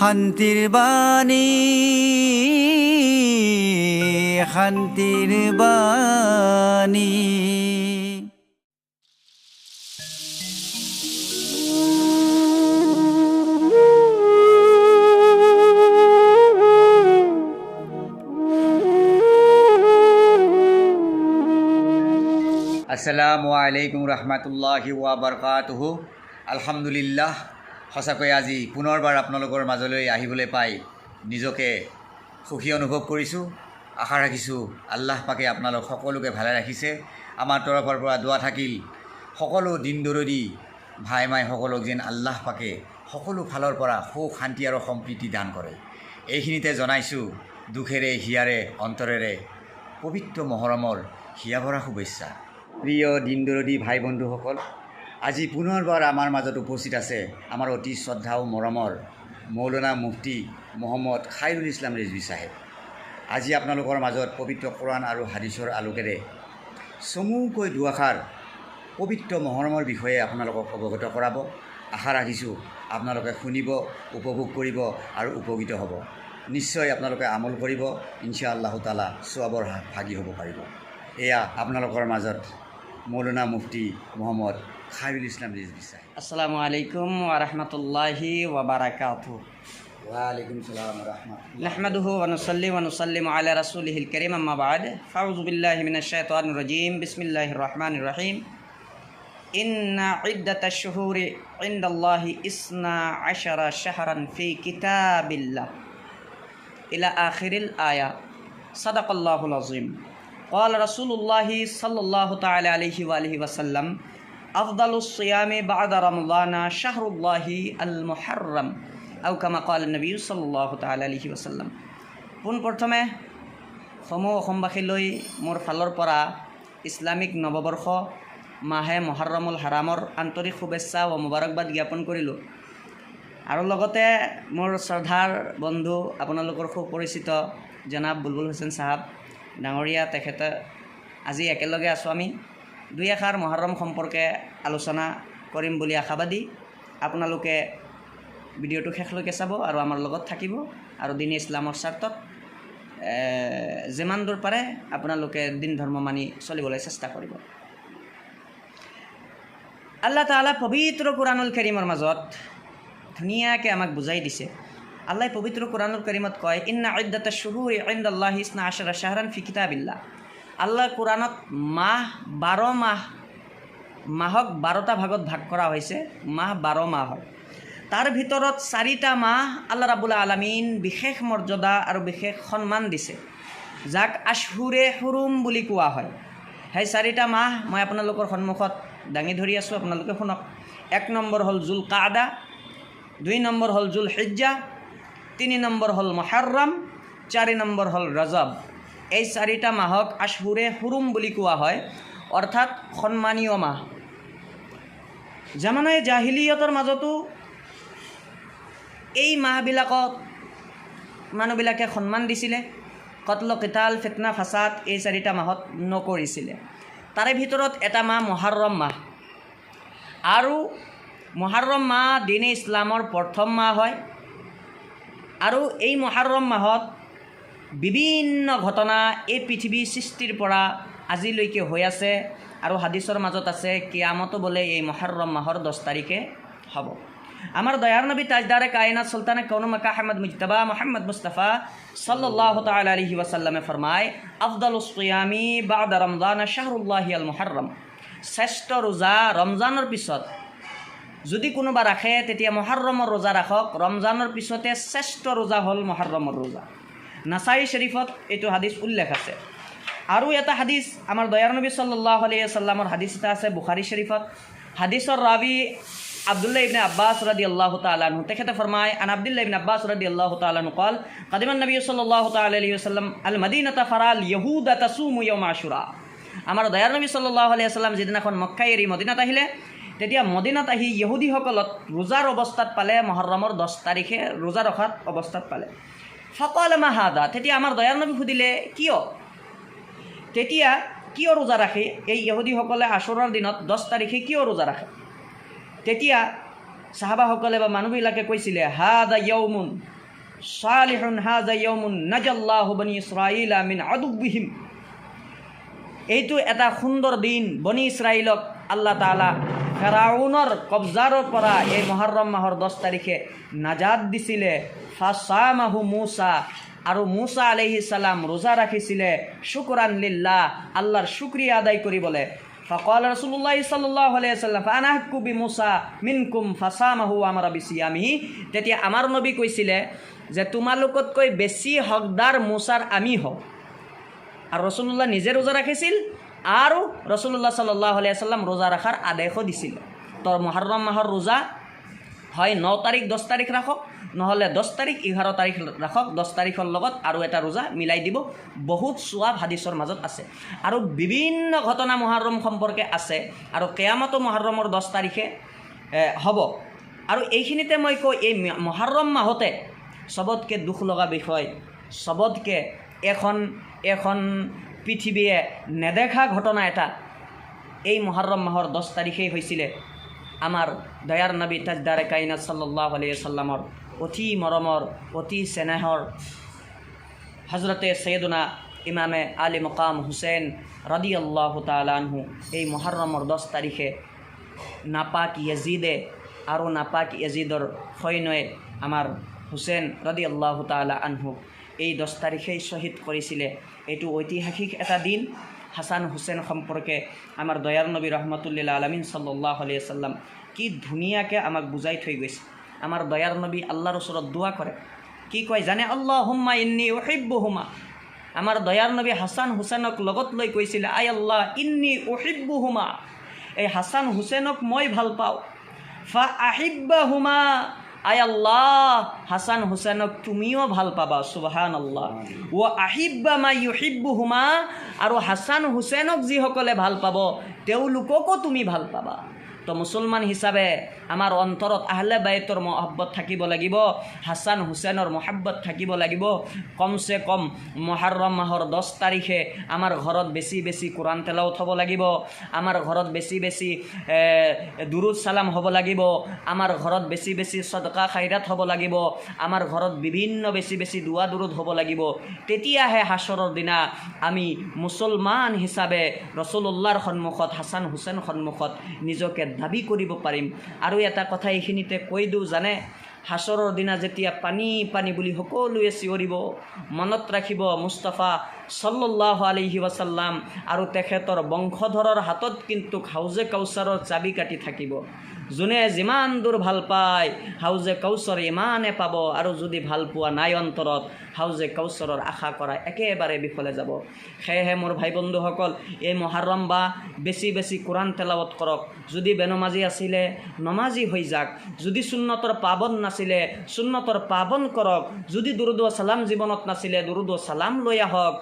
শান্তিৰ বাণী, শান্তিৰ বাণী। আসসালামু আলাইকুম ৰহমতুল্লাহি ওয়া বাৰকাতুহু। আলহামদুলিল্লাহ, সঁচাকৈ আজি পুনৰবাৰ আপোনালোকৰ মাজলৈ আহিবলৈ পাই নিজকে সুখী অনুভৱ কৰিছোঁ। আশা ৰাখিছোঁ আল্লাহ পাকে আপোনালোক সকলোকে ভালে ৰাখিছে। আমাৰ তৰফৰ পৰা দোৱা থাকিল সকলো দিন দৰদী ভাই মাই সকলক যেন আল্লাহ পাকে সকলো ফালৰ পৰা সুখ শান্তি আৰু সম্প্ৰীতি দান কৰে। এইখিনিতে জনাইছোঁ দুখেৰে হিয়াৰে অন্তৰেৰে পবিত্ৰ মহৰমৰ হিয়া ভৰা শুভেচ্ছা। প্ৰিয় দিন দৰদী ভাই বন্ধুসকল, আজি পুনৰবাৰ আমাৰ মাজত উপস্থিত আছে আমাৰ অতি শ্ৰদ্ধা আৰু মৰমৰ মৌলানা মুফতি মহম্মদ খাইৰুল ইছলাম ৰিজভী চাহেব। আজি আপোনালোকৰ মাজত পবিত্ৰ কোৰাণ আৰু হাদিছৰ আলোকেৰে চমুকৈ দুআষাৰ পবিত্ৰ মহৰমৰ বিষয়ে আপোনালোকক অৱগত কৰাব। আশা ৰাখিছোঁ আপোনালোকে শুনিব, উপভোগ কৰিব আৰু উপকৃত হ'ব। নিশ্চয় আপোনালোকে আমল কৰিব, ইনশা আল্লাহ তালা ছোৱাবৰ ভাগি হ'ব পাৰিব। এয়া আপোনালোকৰ মাজত মৌলানা মুফতি মহম্মদ খাইৰুল ইছলাম ৰিজভী চাহেব। আসসালামু আলাইকুম ওয়া রাহমাতুল্লাহি ওয়া বারাকাতুহু। ওয়ালাইকুম সালাম ওয়া রাহমাতুল্লাহ। নাহমাদুহু ওয়া নুসাল্লি ওয়া নুসাল্লিমু আলা রাসূলিহিল কারীম, আম্মা বা'দ। ফাউযু বিল্লাহি মিনাশ শাইতানির রাজীম। বিসমিল্লাহির রহমানির রহিম। ইন্না ইদ্দাতাশ শুহুরি ইনদাল্লাহি 12 শাহরান ফি কিতাবিল্লাহ ইলা আখিরিল আয়া। সাদাকাল্লাহুল আযীম। قال رسول الله صلى الله تعالى عليه وآله وسلم أفضل الصيام بعد رمضان شهر الله المحرم أو كما قال النبي صلى الله تعالى عليه وسلم। পোনপ্ৰথমে সমূহ অসমবাসীলৈ মোৰ ফালৰ পৰা ইছলামিক নৱবৰ্ষ মাহে মহৰমুল হাৰামৰ আন্তৰিক শুভেচ্ছা ও মোবাৰকবাদ জ্ঞাপন কৰিলোঁ। আৰু লগতে মোৰ শ্ৰদ্ধাৰ বন্ধু আপোনালোকৰ সুপৰিচিত জনাব বুলবুল হুছেইন চাহাব ডাঙৰীয়া, তেখেতে আজি একেলগে আছোঁ। আমি দুই এষাৰ মহৰম সম্পৰ্কে আলোচনা কৰিম বুলি আশাবাদী। আপোনালোকে ভিডিঅ'টো শেষলৈকে চাব আৰু আমাৰ লগত থাকিব আৰু দিন ইছলামৰ স্বাৰ্থত যিমান দূৰ পাৰে আপোনালোকে দিন ধৰ্ম মানি চলিবলৈ চেষ্টা কৰিব। আল্লাহ তাআলা পবিত্ৰ কোৰআনুল কাৰীমৰ মাজত ধুনীয়াকৈ আমাক বুজাই দিছে। আল্লাহ পবিত্ৰ কোৰআনুল কাৰীমত কয়, ইন্না ইদ্দাতাশ শুহুৰি ইনদাল্লাহি 12 শাহৰান ফি কিতাবিল্লাহ। আল্লাহ কোৰআনত মাহ 12 মাহ, মাহক 12টা ভাগত ভাগ কৰা হৈছে। মাহ 12 মাহ হয়, তাৰ ভিতৰত 4টা মাহ আল্লাহ ৰাব্বুল আলামিন বিশেষ মৰ্যাদা আৰু বিশেষ সন্মান দিছে, যাক আশহুৰে হুৰুম বুলি কোৱা হয়। সেই 4টা মাহ মই আপোনালোকৰ সন্মুখত দাঙি ধৰি আছোঁ, আপোনালোকে শুনক। 1 নম্বৰ হ'ল জুল কাদা, 2 নম্বৰ হ'ল জুল হিজ্জা, 3 নম্বৰ হ'ল মহৰম, 4 নম্বৰ হ'ল ৰজব। এই 4টা মাহক আশহুৰে হুৰুম বুলি কোৱা হয়, অৰ্থাৎ সন্মানীয় মাহ। জামানাই জাহিলিয়তৰ মাজতো এই মাহবিলাকত মানুহবিলাকে সন্মান দিছিলে, কতল কিতাল ফিতনা ফাসাদ এই 4টা মাহত নকৰিছিলে। তাৰে ভিতৰত এটা মাহ মহৰম মাহ, আৰু মহৰম মাহ দিন ইছলামৰ প্ৰথম মাহ হয়। আৰু এই মহৰম মাহত বিভিন্ন ঘটনা এই পৃথিৱী সৃষ্টিৰ পৰা আজিলৈকে হৈ আছে আৰু হাদিছৰ মাজত আছে কিয়ামতো বোলে এই মহৰম মাহৰ 10 তাৰিখে হ'ব। আমাৰ দয়াৰ নবী তাজদাৰে কায়নাত সুলতানে কৌন মক্কা আহমদ মুজতবা মুহাম্মদ মুস্তাফা সাল্লাল্লাহু তাআলা আলাইহি ওয়াসাল্লামে ফরমায়, আফদালুস সিয়ামি বা'দা রমজান শাহরুল্লাহি আল মুহাররম। শ্ৰেষ্ঠ ৰোজা ৰমজানৰ পিছত যদি কোনোবা ৰাখে তেতিয়া মহৰমৰ ৰোজা ৰাখক। ৰমজানৰ পিছতে শ্ৰেষ্ঠ ৰোজা হ'ল মহৰমৰ ৰোজা। নাছাই শৰীফত এইটো হাদিছ উল্লেখ আছে। আৰু এটা হাদিছ আমাৰ দয়াৰ নবী সাল্লাল্লাহু আলাইহি ওয়াসাল্লামৰ হাদিছ এটা আছে বুখাৰী শৰীফত। হাদিছৰ ৰাবি আব্দুল্লাহ ইবনে আব্বাস রাদিয়াল্লাহু তাআলা আনহু, তেখেতে ফরমায়, আন আব্দুল্লাহ ইবনে আব্বাস রাদিয়াল্লাহু তাআলা আনহু قال قدم النبي صلى الله تعالى عليه وسلم المدينة فرأى اليهود تصوم يوم عاشوراء। আমাৰ দয়াৰ নবী সাল্লাল্লাহু আলাইহি ওয়াসাল্লাম যিদিনাখন মক্কা এৰি মদিনাত আহিলে, তেতিয়া মদিনাত আহি ইহুদীসকলক ৰোজাৰ অৱস্থাত পালে, মহৰমৰ 10 তাৰিখে ৰোজা ৰখাত অৱস্থাত পালে। ফকল মাহাদা, তেতিয়া আমাৰ দয়াৰ নবী সুধিলে কিয়, তেতিয়া কিয় ৰোজা ৰাখে এই ইহুদীসকলে আশুৰাৰ দিনত 10 তাৰিখে কিয় ৰোজা ৰাখে? তেতিয়া চাহাবাসকলে বা মানুহবিলাকে কৈছিলে, হাদা ইয়াউমুন সালিহুন হাযা ইয়াউমুন নাজাল্লাহু বনি ইছৰাঈলা মিন আদুবিহিম। এইটো এটা সুন্দৰ দিন, বনি ইছৰাইলক আল্লাহ তাআলা ফেৰাউনৰ কব্জাৰ পৰা এই মহৰম মাহৰ 10 তাৰিখে নাজাদ দিছিলে। ফাসামাহু মুছা, আৰু মুছা আলাইহিস সালাম ৰোজা ৰাখিছিলে শুকৰান লিল্লাহ, আল্লাহৰ শুক্ৰিয়া আদায় কৰিবলৈ। فقال رسول الله صلى الله عليه وسلم فأنا أحق بموسى منكم فصامه وأمر بصيامه। তেতিয়া আমাৰ নবী কৈছিলে যে তোমালোকতকৈ বেছি হকদাৰ মুছাৰ আমি হওঁ। আৰু ৰসুলুল্লাহ নিজে ৰোজা ৰাখিছিল আৰু ৰসুলুল্লাহ সাল্লাল্লাহু আলাইহি ওয়াসাল্লাম ৰোজা ৰখাৰ আদেশো দিছিল। তো মহৰম মাহৰ ৰোজা হয় 9 তাৰিখ 10 তাৰিখ ৰাখক, নহ'লে 10 তাৰিখ 11 তাৰিখ ৰাখক, 10 তাৰিখৰ লগত আৰু এটা ৰোজা মিলাই দিব। বহুত ছোৱাব হাদিছৰ মাজত আছে আৰু বিভিন্ন ঘটনা মহৰম সম্পৰ্কে আছে। আৰু কেয়ামতো মহৰমৰ 10 তাৰিখে হ'ব। আৰু এইখিনিতে মই কওঁ, এই মহৰম মাহতে চবতকৈ দুখ লগা বিষয়, চবতকৈ এখন পৃথিৱীয়ে নেদেখা ঘটনা এটা এই মহৰম মাহৰ 10 তাৰিখেই হৈছিলে। আমাৰ দয়াৰ নবী তাজদাৰে কাইনাত সাল্লাল্লাহু আলাইহি ওয়াসাল্লামৰ অতি মৰমৰ, অতি চেনেহৰ হজৰতে সৈয়দনা ইমামে আলী মকাম হুছেইন ৰাদিয়াল্লাহু তাআলা আনহু এই মহৰমৰ 10 তাৰিখে নাপাক য়েজিদে আৰু নাপাক য়েজিদৰ সৈন্যই আমাৰ হুছেইন ৰাদিয়াল্লাহু তাআলা আনহুক এই 10 তাৰিখেই শ্বহীদ কৰিছিলে। এইটো ঐতিহাসিক এটা দিন। হাছান হুছেইন সম্পৰ্কে আমাৰ দয়াৰ নবী ৰহমতুল্লিল আলমিন সাল্লাল্লাহু আলাইহি ওয়াসাল্লাম কি ধুনীয়াকৈ আমাক বুজাই থৈ গৈছে। আমাৰ দয়াৰ নবী আল্লাহৰ ওচৰত দোৱা কৰে, কি কয় জানে? আল্লাহুম্মা ইন্নী উহিব্বুহুমা। আমাৰ দয়াৰ নবী হাছান হুছেইনক লগত লৈ কৈছিলে, আই আল্লাহ ইন্নী উহিব্বুহুমা, এই হাছান হুছেইনক মই ভাল পাওঁ। ফা আহিব্বাহুমা, আই আল্লাহ হাছান হুছেইনক তুমিও ভাল পাবা। সুবহান আল্লাহ। ও আহিব্বা মা ইউহিব্বুহুমা, আৰু হাছান হুছেইনক যিসকলে ভাল পাব তেওঁলোককো তুমি ভাল পাবা। তো মুছলমান হিচাপে আমাৰ অন্তৰত আহলে বাইতৰ মহব্বত থাকিব লাগিব, হাছান হুছেইনৰ মহব্বত থাকিব লাগিব। কমচে কম মহৰম মাহৰ 10 তাৰিখে আমাৰ ঘৰত বেছি বেছি কোৰাণ তেলাৱত হ'ব লাগিব, আমাৰ ঘৰত বেছি বেছি দুৰুদ চালাম হ'ব লাগিব, আমাৰ ঘৰত বেছি বেছি চদকা খাইৰাত হ'ব লাগিব, আমাৰ ঘৰত বিভিন্ন বেছি বেছি দোৱা দুৰুদ হ'ব লাগিব। তেতিয়াহে হাছৰৰ দিনা আমি মুছলমান হিচাপে ৰসুলুল্লাহৰ সন্মুখত, হাছান হুছেইন সন্মুখত নিজকে দাবী কৰিব পাৰিম। আৰু এটা কথা এইখিনিতে কৈ দিওঁ জানে, হাছৰৰ দিনা যেতিয়া পানী পানী বুলি সকলোৱে চিঞৰিব, মনত ৰাখিব মুস্তাফা সাল্লাল্লাহু আলাইহি ওয়াসাল্লাম আৰু তেখেতৰ বংশধৰৰ হাতত কিন্তু হাউজে কাউচাৰৰ চাবি কাটি থাকিব। যোনে যিমান দূৰ ভাল পায় হাউজে কাউচাৰ ইমানে পাব, আৰু যদি ভাল পোৱা নাই অন্তৰত হাউজে কাউচাৰৰ আশা কৰা একেবাৰে বিফলে যাব। সেয়েহে মোৰ ভাই বন্ধুসকল, এই মহৰম বা বেছি বেছি কোৰাণ তেলাৱত কৰক। যদি বেনমাজি আছিলে নমাজি হৈ যাক, যদি সুন্নতৰ পাবন নাছিলে সুন্নতৰ পাবন কৰক, যদি দুৰুদ চালাম জীৱনত নাছিলে দুৰুদ চালাম লৈ আহক।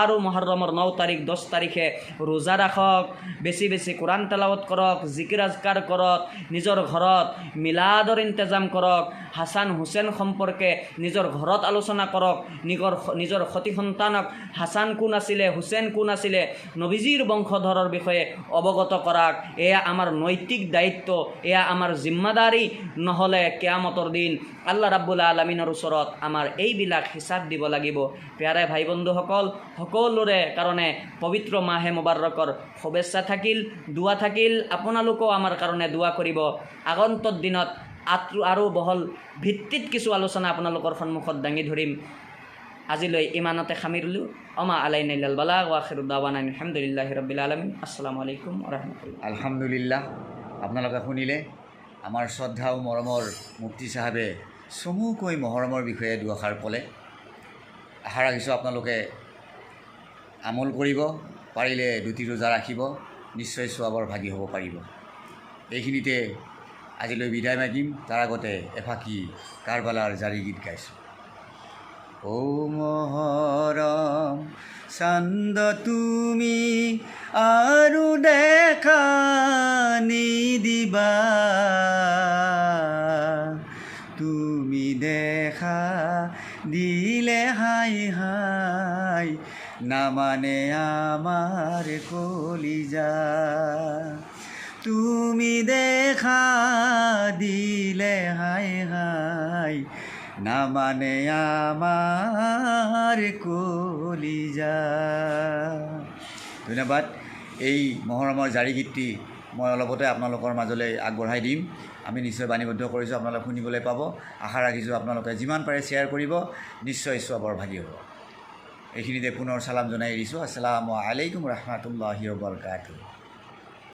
আৰু মহৰমৰ 9 তাৰিখ 10 তাৰিখে ৰোজা ৰাখক, বেছি বেছি কোৰাণ তেলাৱত কৰক, জিকিৰ আজকাৰ কৰক, নিজৰ ঘৰত মিলাদৰ ইন্তজাম কৰক, হাছান হুছেইন সম্পৰ্কে নিজৰ ঘৰত আলোচনা কৰক, নিজৰ সতি সন্তানক হাছান কোন আছিলে হুছেইন কোন আছিলে নবীজিৰ বংশধৰৰ বিষয়ে অৱগত কৰাক। এয়া আমাৰ নৈতিক দায়িত্ব, এয়া আমাৰ জিম্মাদাৰী। নহ'লে কেয়ামতৰ দিন আল্লাহ ৰাব্বুল আলমিনৰ ওচৰত আমাৰ এইবিলাক হিচাপ দিব লাগিব। প্যাৰে ভাই বন্ধুসকল, সকলোৰে কাৰণে পবিত্ৰ মাহে মুবাৰকৰ শুভেচ্ছা থাকিল, দোৱা থাকিল। আপোনালোকেও আমাৰ কাৰণে দোৱা কৰিব। আগন্তুক দিনত আৰু বহল ভিত্তিত কিছু আলোচনা আপোনালোকৰ সন্মুখত দাঙি ধৰিম। আজিলৈ ইমানতে সামৰিলোঁ। অমা আলাইনা ইল্লাল বালাগ ওয়া আখিৰু দাৱানা আলহামদুলিল্লাহি ৰাব্বিল আলামিন। আসসালামু আলাইকুম ওয়া ৰাহমাতুল্লাহ। আলহামদুলিল্লাহ, আপোনালোকে শুনিলে আমাৰ শ্ৰদ্ধা আৰু মৰমৰ মুফতি চাহাবে চমুকৈ মহৰমৰ বিষয়ে দুআষাৰ ক'লে। আশা ৰাখিছোঁ আপোনালোকে আমল কৰিব পাৰিলে, দুটি ৰোজা ৰাখিব, নিশ্চয় ছোৱাবৰ ভাগি হ'ব পাৰিব। এইখিনিতে আজিলৈ বিদায় মাগিম। তাৰ আগতে এফাকি কাৰবালাৰ জাৰি গীত গাইছোঁ। ও মহৰম চান্দ তুমি আৰু দেখা নিদিবা, তুমি দেখা দিলে হাই হাই নামানে আমাৰ কলিজা, তুমি দেখা দিলে হাই হাই নামানে আমাৰ কলিজা। ধন্যবাদ। এই মহৰমৰ জাৰি গীতটি মই অলপতে আপোনালোকৰ মাজলৈ আগবঢ়াই দিম। আমি নিশ্চয় বাণীবদ্ধ কৰিছোঁ, আপোনালোকে শুনিবলৈ পাব। আশা ৰাখিছোঁ আপোনালোকে যিমান পাৰে শ্বেয়াৰ কৰিব, নিশ্চয় চবৰ ভাগি হ'ব। এইখিনিতে পুনৰ চালাম জনাই এৰিছোঁ। আসসালামু আলাইকুম ৰহমতুল্লাহি বৰকাতুহ।